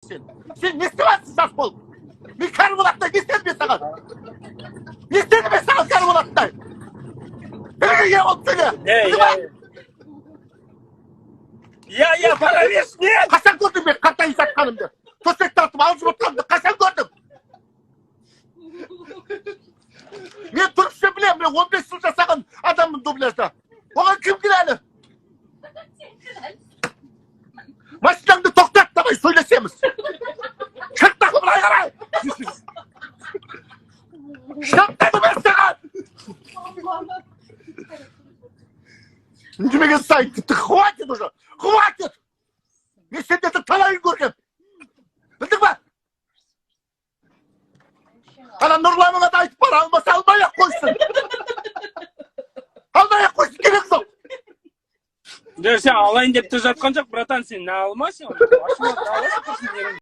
Сен, сен не істеп жатырсың жас болып? Мен кәрі болатындай не істедім мен саған? Не істедім мен саған кәрі болатындай? Тіліңе болып сөйле. Ей, Білдің ба? Иә, бара берші, не? Қашан көрдің мен қартайып жатқанымды, төсек тартып алжып отырғанымды қашан көрдің? Мен түрікше білемін, мен 15 жыл жасаған адаммын дубляжда. Оған кім кінәлі? Машинаңды тоқтат, давай сөйлесеміз. Шық тағы былай қарай. Шық дедім мен саған. Үндемеген сайын тіпті хватит уже, хватит. Мен сендерді талайын көргем, білдің ба? Ана Нұрланыңа да айтып бар, алмаса, алмай ақ қойсын, алмай ақ қойсын, керек жоқ. Жоқ, сен алайын деп те жатқан жоқ, братан, сен алма, сен. Ашуланып аласың, құрсын.